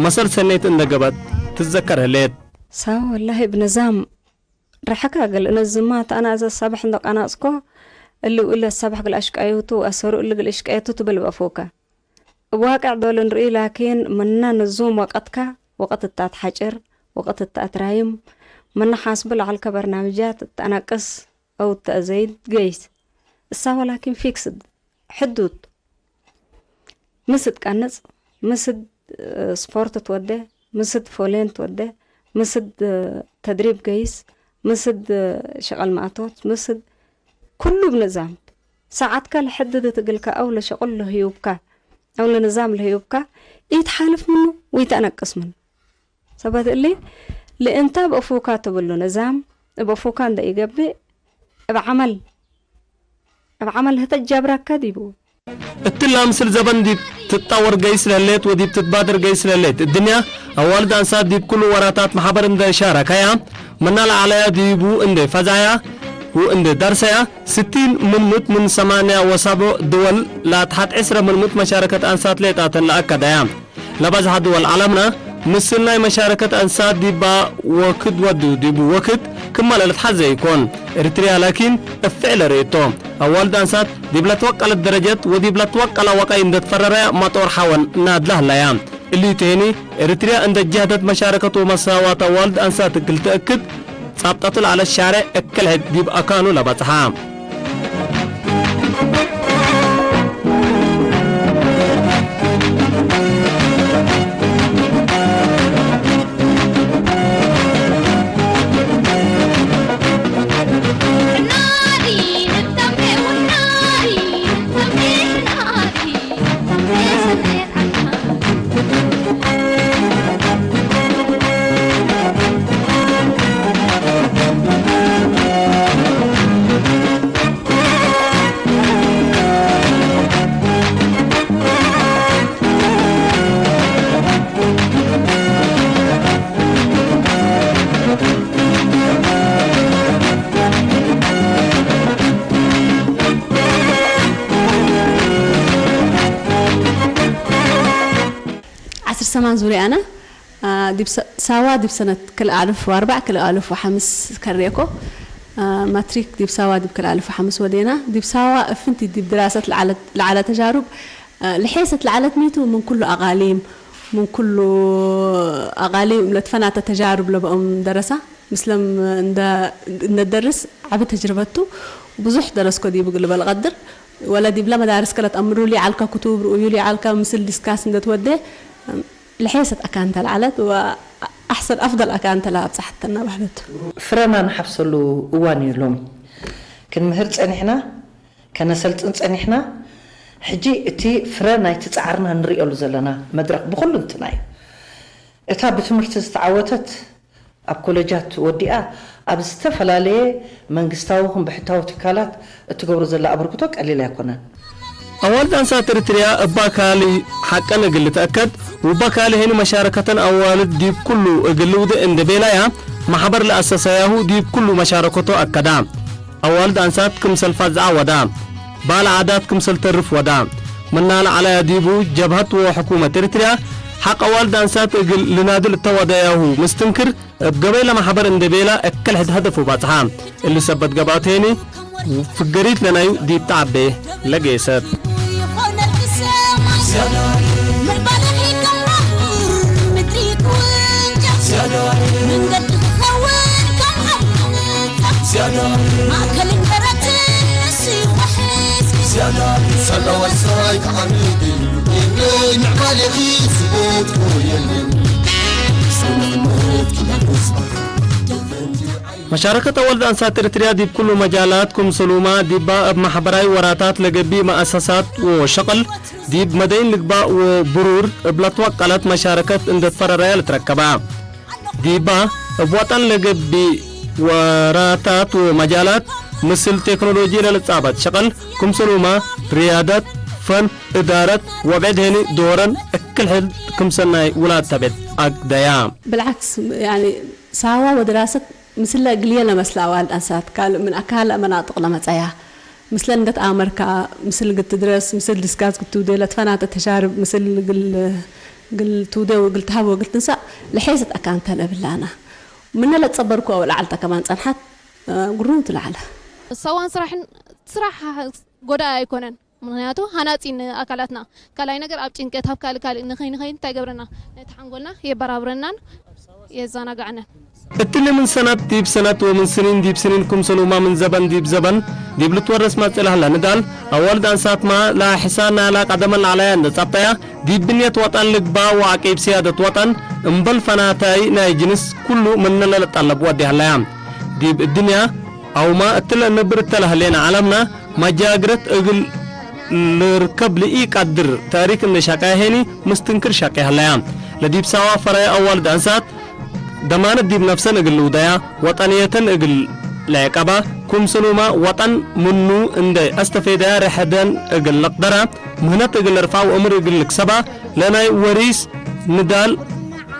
መሰል ሰነይት እንደ ገበት ትዘከር ህሌት። ሳዋ ወላሂ ብነዛም ርሐካ ገል እነዝማ ተኣናዘ ሳብሕ እንዶ ቃናጽኮ እሊ ውእለ ሳብሕ ገል አሽቃዮቱ አሰሩ እሊ ገል እሽቃዮቱ ትብል በፎካ። እብ ዋቅዕ ዶል ንርኢ ላኪን ምነ ንዙም ወቀትካ ወቀት እታ ትሓጭር ወቀት እታ እትራይም ምነ ሓስቡ ለዐልከ በርናምጃት እተአነቅስ አው እተአዘይድ ገይስ። እሳ ወላኪን ፊክስድ ሕዱድ ምስድ ቀንጽ፣ ምስድ ስፖርት ትወደ፣ ምስድ ፎሌን ትወደ፣ ምስድ ተድሪብ ገይስ፣ ምስድ ሸቐል ማእቶት፣ ምስድ ኩሉ ብንዛም ሰዓትካ ለሐድድ እግልካ አው ለሸቕል ለህዩብካ አው ለንዛም ለህዩብካ ኢትሓልፍ ምኑ ወይተአነቅስ ምኑ። ሰበት እሊ ልእንታ እብ አፉካ ትብሉ ንዛም እብ አፉካ እንደ ኢገብእ እብ ዐመል እብ ዐመል ህተ ጃብራካ ዲቡ። እትላ ምስል ዘበን ዲብ ትትጣወር ገይስ ለህሌት ወዲብ ትትባደር ገይስ ለህሌት እድንያ፣ አዋልድ አንሳት ዲብ ኩሉ ወራታት መሓበር እንደ ሻረካያ፣ ምና ለዓለያ ዲቡ እንደ ፈዛያ ወእንደ ዳርሰያ፣ ስቲን ምን ምእት ምን ሰማንያ ወሳብዕ ድወል ለአትሓት ዕስረ ምን ምእት መሻረከት አንሳት ሌጣተን ለአከዳያ። ለባዝሐ ድወል ዓለምና፣ ምስል ናይ መሻረከት አንሳት ዲባ ወክድ ወዱ ዲቡ ወክድ ክመ ለልትሐዘ ኢኮን። ኤሪትርያ ላኪን እፍዕ ለርእቶ። አዋልድ አንሳት ዲብ ለትወቀለት ደረጀት ወዲብ ለትወቀላ ወቀይ እንደ ትፈረረያ መጦር ሐወን ናድላ ህላያ። እሊ ተሄኒ ኤሪትርያ እንደ ጀህደት መሻረከት ወመሳዋት አዋልድ አንሳት እግል ተእክድ ጻብጠቱ ለዐለት ሻሬዕ እክል ሕድ ዲብ አካኑ ለበጽሐ። ዓስር ሰማን ዙርያ ኣነ፣ አ፣ ዲብ ሰ-፣ ሳዋ ዲብ ሰነት ክልተ ኣልፍ ወኣርባዕ ክልተ ኣልፍ ወሓምስ ከሬኮ፣ ማትሪክ ዲብ ሳዋ ዲብ ክልኣልፍ ሓምስ ወዴና። ዲብ ሳዋ እፍንቲ ዲብ ድራሰት ለዓለት ተጃሩብ ለሐሰት ለዓለት ሚቱ ምን ኩሉ ኣቃሊም ምን ኩሉ ኣቃሊም ለትፈናተ ተጃሩብ ለበኦም ደረሳ ምስለም እንደደርስ ዓቢ ተጅርበቱ ብዙሕ ደረስኮ ዲብ ግልበል ቀድር ወለ ዲብለ መዳርስ ከለት ኣምሩሊ ዓልካ ክቱብ ርእዩሊ ዓልካ ምስል ዲስካስ እንደትወደ ለሐሰት ኣካንተ ለዓለት ወኣሕሰን ኣፍደል ኣካንተ ለኣብጻሕተና ባህለቱ። ፍረና ንሓፍሰሉ እዋን እዩ ሎሚ። ክንምህር ጸኒሕና፣ ከነሰልጥን ጸኒሕና። ሕጂ እቲ ፍረ ናይቲ ጻዕርና ንርእየሉ ዘለና መድረኽ ብኹሉ እንትና እዩ። እታ ብትምህርቲ ዝተዓወተት ኣብ ኮለጃት ወዲኣ ኣብ ዝተፈላለየ መንግስታዊ ኹን ብሕታዊ ትካላት እትገብሮ ዘላ ኣበርክቶ ቀሊል ኣይኮነን። ኣዋልድ ኣንሳት እርትርያ እባ ካሊ ሓቀን እግል ተእከድ፣ ውባ ካሊ ሄኒ መሻረከተን ኣዋልድ ዲብ ኩሉ እግል ውደ እንደ ቤላያ፣ ማሕበር ለኣሰሰያሁ ዲብ ኩሉ መሻረከቶ ኣከዳ። ኣዋልድ ኣንሳት ክምሰል ፋዝዓ ወዳ፣ ባል ዓዳት ክምሰል ተርፍ ወዳ። ምናለ ዓላያ ዲቡ ጀብሀት ወሕኩመት እርትርያ፣ ሓቅ ኣዋልድ ኣንሳት እግል ልናድል እተወደያሁ ምስትንክር፣ እብ ገበይ ለማሕበር እንደ ቤላ እክል ሕድ ሀደፉ ባጽሓ። እሊ ሰበት ገብኣት ሄኒ ፍገሪት ለናዩ ዲብ ተዓቤ ለጌሰት። መሻረከት ኣዋልድ ኣንሳት ኤርትርያ ዲብ ኩሉ መጃላት፣ ክምሰሉማ ዲባ እብ ማሕበራዊ ወራታት ለገብእ መኣሰሳት ወሸቅል፣ ዲብ መደይን ልግባእ ወብሩር እብ ለትወቀለት መሻረከት እንደ ትፈረረያ ልትረከባ። ዲባ እብ ወጠን ለገብእ ወራታት ወመጃላት፣ ምስል ቴክኖሎጂ ለልጻበት ሸቅል፣ ክምሰሉማ ርያደት፣ ፈን፣ እዳረት ወብዕድ ሄኒ ዶረን እክል ሕድ ክምሰናይ ውላድ ተቤት ኣግደያ። ብልዓክስ ሳዋ ወድራሰት ምስለ እግልየ ለመስለ ኣዋልድ ኣንሳት ካልእ ምን ኣካለ መናጥቅ ለመጸያ ምስለ እንደት ኣመርካ ምስል እግል ትድረስ ምስል ድስካስ እግል ትውዴ ለትፈናተ ተሻርብ ምስል እግል ትውዴ ወእግል ትሃብ ወእግል ትንሳእ ለሐይሰት ኣካንተ ለብላና ምነ ለትጸበርኩ ኣወል ዓልታ ከማን ጸንሓት ጉርምት ለዓለ። ሳዋን ስራሕን ስራሕ ጎዳኢ ኣይኮነን። ምኽንያቱ ሃናጺ ንኣካላትና ካልኣይ ነገር ኣብ ጭንቀት ኣብ ካልእ ካልእ ንኸይ ንኸይ እንታይ ገብረና ነቲ ሓንጎልና የበራብረናን የዘናግዐናን። እትሊ ምን ሰነት ዲብ ሰነት ወምን ስኒን ዲብ ስኒን ክምሰሉማ ምን ዘበን ዲብ ዘበን ዲብ ልትወረስ መጽእ ለህለ ንዳል ኣዋልድ ኣንሳትማ ለኣሕሳ ናላ ቀደመን ለዓለያ እንደ ጸበያ ዲብ ብንየት ወጠን ልግባ ወዓቂብ ስያደት ወጠን እምበል ፈናታይ ናይ ጅንስ ኩሉ ምነ ለልጠለብ ወዲ ህለያ። ዲብ እድንያ ኣውማ እትለ እነብር እተለ ህሌና ዓለምና መጃግረት እግል ልርከብ ልኢቀድር ተእሪክ እንደ ሸቀያ ሄኒ ምስትንክር ሸቀያ ህለያ። ለዲብ ሳዋ ፈረያ ኣዋልድ ኣንሳት ደማነት ዲብ ነፍሰን እግል ልውደያ፣ ወጠንየተን እግል ለዕቀባ፣ ክምስሉማ ወጠን ምኑ እንደ ኣስተፌደያ ርሐደን እግል ልቅደራ፣ ምህነት እግል ልርፋ ወእምር እግል ልክሰባ፣ ለናይ ወሪስ ንዳል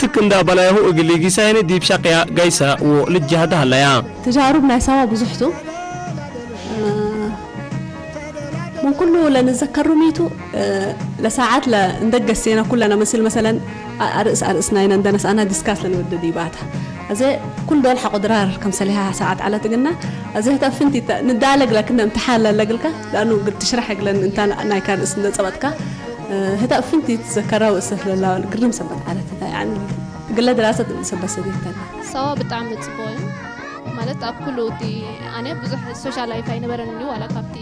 ትክ እንዳ በላያሁ እግል ሊጊሳ ሄኒ ዲብ ሸቅያ ገይሳ ወልጃህዳ ህለያ። ተጃሩብ ናይ ሳዋ ብዙሕቱ ምን ኩሉ ለንዘከሩ ሚቱ ለሳዓት ለእንደገሴነ ኩለነ ምስል መሰለን ኣርእስ ኣርእስ ናይነ እንደነስኣና ዲስካስ ለንወደ ዲባታ። ኣዘ ኩል ዶል ሓቆ ድራር ከምሰሊሃ ሳዓት ዓለት እግና ኣዘ ህተ ፍንቲ ንዳለግ ለክነ እምትሓን ለለግልካ ዳኑ ግል ትሽራሕ እግለን እንታ ናይ ካልእስ እንደጸበጥካ ህተ ፍንቲ ትዘከራ ወእሰፍ ለላ ግርም ሰበት ዓለት እታ ያኒ ግለ ድራሰት ሰበት ሰዲህተን። ሳዋ ብጣዕሚ ጽቡቅ እዩ። ማለት ኣብ ኩሉ እቲ ኣነ ብዙሕ ሶሻል ላይፍ ኣይነበረን እዩ ዋላ ካብቲ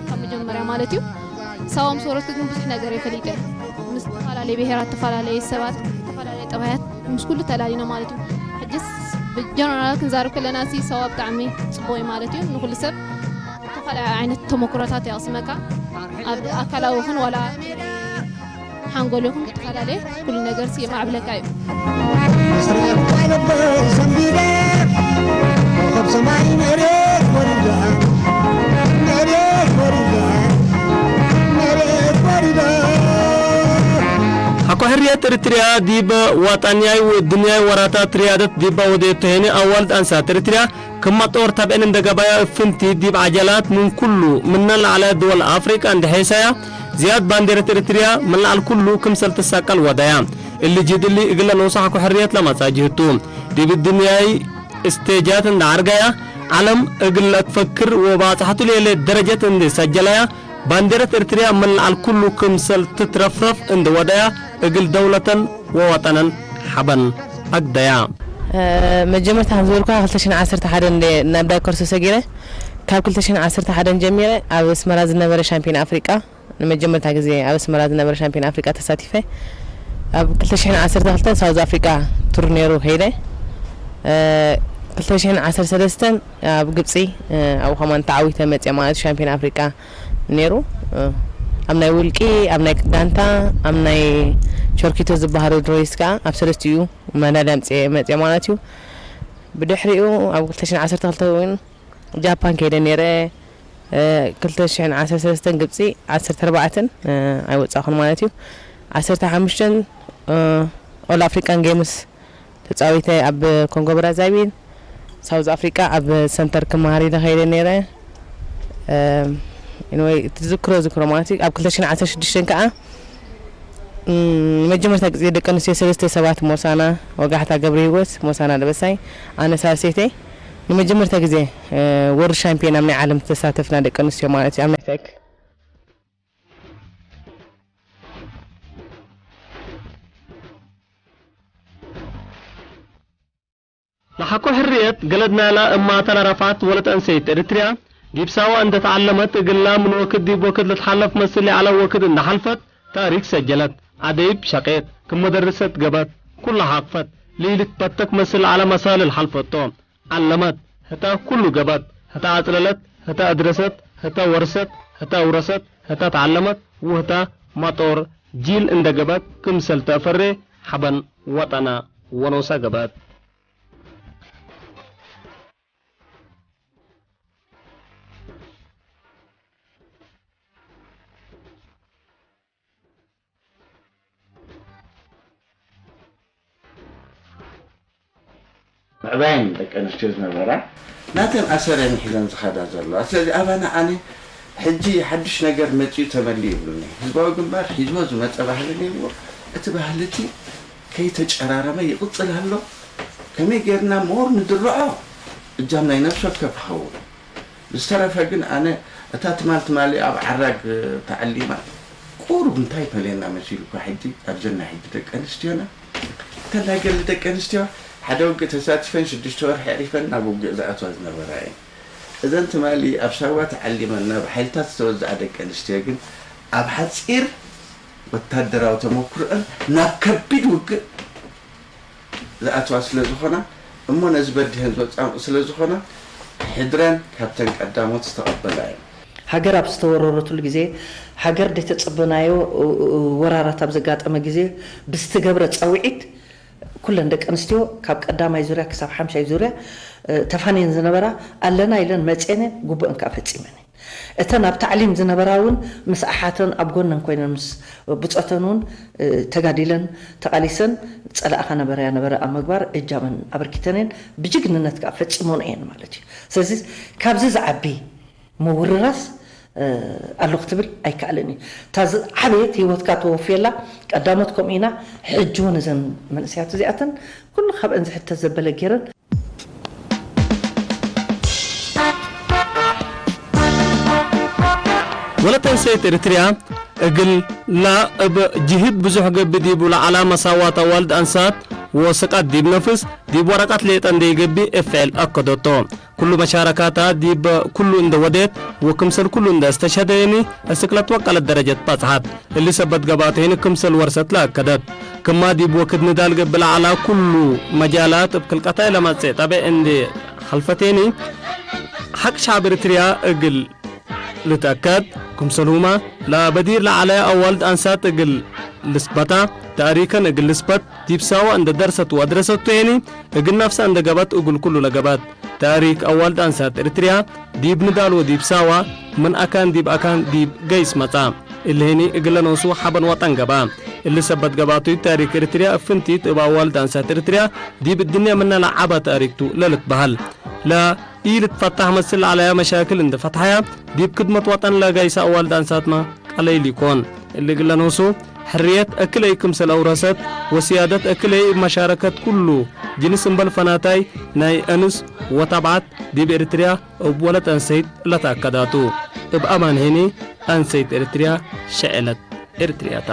ካብ መጀመርያ ማለት እዩ። ሳዋ ምስ ወረድኩ ግን ብዙሕ ነገር እየ ፈሊጠ። ምስ ዝተፈላለዩ ብሄራት፣ ዝተፈላለዩ ሰባት፣ ዝተፈላለዩ ጠባያት ምስ ኩሉ ተላሊና ማለት እዩ። ሕጅስ ብጀነራል ክንዛረብ ከለና ሲ ሳዋ ብጣዕሚ ጽቡቅ እዩ ማለት እዩ። ንኩሉ ሰብ ዝተፈላለዩ ዓይነት ተመክሮታት የቕስመካ። ኣብ ኣካላዊ ይኹን ዋላ ሓንጎል ይኹን ብትፈላለየ ኩሉ ነገር ሲ የማዕብለካ እዩ። መስርዕ እንታይ ነበር ዘንቢለ ኮኸብ ሰማይ መሬት ወሪዳ መሬት ወሪዳ መሬት ወሪዳ ሓኮ ሕርየት እርትርያ ዲብ ዋጣንያይ ወድንያይ ወራታት ርያደት ዲባ ወደየቶ ሄኒ ኣዋልድ ኣንሳት እርትርያ ክም መጦር ተብዕን እንደ ገባያ እፍንቲ ዲብ ዓጀላት ምን ኩሉ ምነን ለዓለ ድወል ኣፍሪቃ እንደ ሔሰያ ዝያድ ባንዴረት እርትርያ ምን ለዓል ኩሉ ክምሰል ትሳቀል ወደያ። እሊ ጅድ እሊ እግለ ንውሳሕኩ ሕርየት ለመጻ ጅህቱ ዲብ እድንያይ ስቴጃት እንደ ዓርገያ ዓለም እግል ለትፈክር ወባጻሕቱ ሌለ ደረጀት እንዲ ሰጀለያ፣ ባንዴረት ኤርትርያ ምን ለዓል ኩሉ ክምሰል ትትረፍረፍ እንዲ ወደያ፣ እግል ደውለተን ወወጠነን ሓበን ኣግደያ። መጀመርታ ከም ዝበልኩ ክልተ ሽሕን ዓሰርተ ሓደን እንደ ናብ ዳይኮርሶ ሰጊረ፣ ካብ ክልተ ሽሕን ዓሰርተ ሓደን ጀሚረ ኣብ ኣስመራ ዝነበረ ሻምፒዮን ኣፍሪቃ ንመጀመርታ ግዜ ኣብ ኣስመራ ዝነበረ ሻምፒዮን ኣፍሪቃ ተሳቲፈ። ኣብ ክልተ ሽሕን ዓሰርተ ክልተን ሳውዝ ኣፍሪቃ ቱር ነይሩ ከይደ። እ፣ ክልተ ሽሕን ዓሰርተ ሰለስተን ኣብ ግብጺ፣ እ፣ ኣብኡ ከማን ተዓዊተ መጽየ ማለት ሻምፒዮን ኣፍሪቃ ነይሩ። እ፣ ኣብ ናይ ውልቂ፣ ኣብ ናይ ጋንታ፣ ኣብ ናይ ቾርኪቶ ዝበሃሉ ድሮይስ ከኣ ኣብ ሰለስቲኡ መዳልያ ኣምጽየ መጽየ ማለት እዩ። ብድሕሪኡ ኣብ ክልተ ሽሕን ዓሰርተ ክልተን እውን ጃፓን ከይደ ነይረ። እ፣ ክልተ ሽሕን ዓሰርተ ሰለስተን ግብጺ ዓሰርተ ኣርባዕተን፣ እ፣ ኣይወጻኹን ማለት እዩ። ዓሰርተ ሓሙሽተን፣ እ፣ ኦል ኣፍሪካን ጌምስ ተጻዊተ ኣብ ኮንጎ ብራዛቪል፣ ሳውዝ ኣፍሪቃ ኣብ ሰንተር ክመሃር ኢለ ከይደ ነይረ። እ፣ ኤኒወይ፣ እቲ ዝክሮ ዝክሮ ማለት እዩ። ኣብ ክልተ ሽሕን ዓሰርተ ሽዱሽተን ከኣ፣ እም፣ መጀመርታ ግዜ ደቂ ኣንስትዮ ሰለስተ ሰባት፣ ሞሳና ወጋሕታ፣ ገብረ ህይወት፣ ሞሳና ደበሳይ፣ ኣነ ሳልሰይተይ፣ ንመጀመርታ ግዜ፣ እ፣ ወርልድ ሻምፒዮን ኣብ ናይ ዓለም ዝተሳተፍና ደቂ ኣንስትዮ ማለት እዩ፣ ኣብ ናይ ሳይክል። ንሓቆ ሕርየት ገለድናላ እማ ተላራፋት ወለት ኣንሰይት ኤርትርያ ዲብ ሳዋ እንተ ተዓለመት እግላ ምን ወክድ ዲብ ወክድ ልትሓለፍ መስል የዓላ ወክድ እንደ ሓልፈት ታሪክ ሰጀለት። ዓደይብ ሸቄት ክም መደርሰት ገበት ኩላ ሓቅፈት ልይልት በተክ መስል ዓላ መሳልል ሓልፈቶ ዓለመት ህታ ኩሉ ገበት ህታ ኣጽለለት ህታ እድረሰት ህታ ወርሰት ህታ ውረሰት ህታ ተዓለመት ውህታ ማጦር ጂል እንደ ገበት ክምሰል ተፈሬ ሓበን ወጠና ወኖሳ ገበት። ምዕባየን ደቂ ኣንስትዮ ዝነበራ ናተን ኣሰረን ሒዘን ዝኸዳ ዘለዋ። ስለዚ ኣባና ኣነ ሕጂ ሓድሽ ነገር መጺኡ ተመልዩ ይብሉኒ። ህዝባዊ ግንባር ሒዝዎ ዝመጸ ባህሊ ነይርዎ። እቲ ባህሊ እቲ ከይተጨራረመ ይቕጽል ኣሎ። ከመይ ጌርና ሞር ንድርዖ እጃም ናይ ነፍሲ ወከፍ ይኸውን። ብዝተረፈ ግን ኣነ እታ ትማል ትማሊ ኣብ ዓራግ ተዓሊማ ቁሩብ እንታይ ይፈልየና መሲሉኳ ሕጂ ኣብዘን ናይ ሕጂ ደቂ ኣንስትዮና እተን ናይ ገለ ደቂ ኣንስትዮ ሓደ ውግእ ተሳቲፈን ሽዱሽተ ወርሒ ኣዕሪፈን ናብ ውግእ ዝኣትዋ ዝነበራ እየን። እዘን ትማሊ ኣብ ሳዋ ተዓሊመን ናብ ሓይልታት ዝተወዝዓ ደቂ ኣንስትዮ ግን ኣብ ሓጺር ወታደራዊ ተመኩሮአን ናብ ከቢድ ውግእ ዝኣትዋ ስለ ዝኾና እሞ ነዚ በዲሀን ዝወፃምኡ ስለ ዝኾና ሕድረን ካብተን ቀዳሞት ዝተቐበላ እየን። ሃገር ኣብ ዝተወረረትሉ ግዜ፣ ሃገር ዘይተጸበናዮ ወራራት ኣብ ዘጋጠመ ግዜ ብዝተገብረ ጸውዒት ኩለን ደቂ ኣንስትዮ ካብ ቀዳማይ ዙርያ ክሳብ ሓምሻይ ዙርያ ተፋንየን ዝነበራ ኣለና ኢለን መጽየን እየን፣ ግቡእን ከኣ ፈጺመን እየን። እተን ኣብ ታዕሊም ዝነበራ እውን ምስ ኣሓተን ኣብ ጎነን ኮይነን ምስ ብጾተን እውን ተጋዲለን ተቓሊሰን ጸላእኻ ነበረያ ነበረ ኣብ ምግባር እጃመን ኣበርኪተን እየን። ብጅግንነት ከኣ ፈጺሞን እየን ማለት እዩ። ስለዚ ካብዚ ዝዓቢ ምውርራስ ኣሎ ክትብል ኣይከኣልን እዩ። እታ ዝዓበየት ህይወትካ ተወፍየላ ቀዳሞት ከምኡ ኢና። ሕጂ እውን እዘን መንእሰያት እዚኣተን ኩሉ ካብአን ዝሕተት ዘበለ ገይረን። ወለት ኣንሰይት ኤርትርያ እግል ላ እብ ጅህድ ብዙሕ ገብእ ዲብ ለዓላ መሳዋት ኣዋልድ ኣንሳት ወስቃት ዲብ ነፍስ ዲብ ወረቀት ሌጠ እንዴ ይገብእ ኤፍዔል ኣከደቶ። ኩሉ መሻረካታ ዲብ ኩሉ እንደ ወዴት ወክምሰል ኩሉ እንደ እስተሸደየኒ እስክለት ወቀለት ደረጀት ባጽሓት። እሊ ሰበት ገባተይን ክምሰል ወርሰት ለአከደት። ክማ ዲብ ወክድ ንዳል ገብእ ለዓላ ኩሉ መጃላት እብ ክልቀታይ ለመጽእ ጠቤዕ እንዴ ሐልፈቴኒ፣ ሐቅ ሸዕብ ኤርትርያ እግል ልትአከድ፣ ክምሰልሁማ ለበዲር ለዓለ አዋልድ አንሳት እግል ልስበታ፣ ተእሪከን እግል ልስበት፣ ዲብ ሳዋ እንደ ደርሰት ወአድረሰቱ ሄኒ፣ እግል ነፍሳ እንደ ገበት እግል ኩሉ ለገበት። ተእሪክ አዋልድ አንሳት ኤርትርያ፣ ዲብ ንዳል ወዲብ ሳዋ፣ ምን አካን ዲብ አካን ዲብ ገይስ መጻ። እሊ ሄኒ እግለ ኖሱ ሐበን ወጠን ገባ። እሊ ሰበት ገባቱ ተእሪክ ኤርትርያ እፍንቲት እብ አዋልድ አንሳት ኤርትርያ፣ ዲብ እድንያ ምነ ለዓባ ተእሪክቱ ለልትበህል። ለ ኢልትፈታሕ መስል ለዐለያ መሻክል እንዴ ፈትሐያ፣ ዲብ ክድመት ወጠን ለጋይሰ አዋልድ አንሳትመ ቀለይል ኢኮን። እሊ እግለ ኖሱ፣ ሕርየት እክለይ ክምሰል አውረሰት፣ ወስያደት እክለይ እብ መሻረከት ኩሉ ጅንስ እምበል ፈናታይ ናይ አንስ ወታብዓት ዲብ ኤርትርያ እብ ወለት ኣንሰይት ለተኣከዳቱ። እብ ኣማን ሄኒ ኣንሰይት ኤርትርያ ሸዐለት ኤርትርያታ።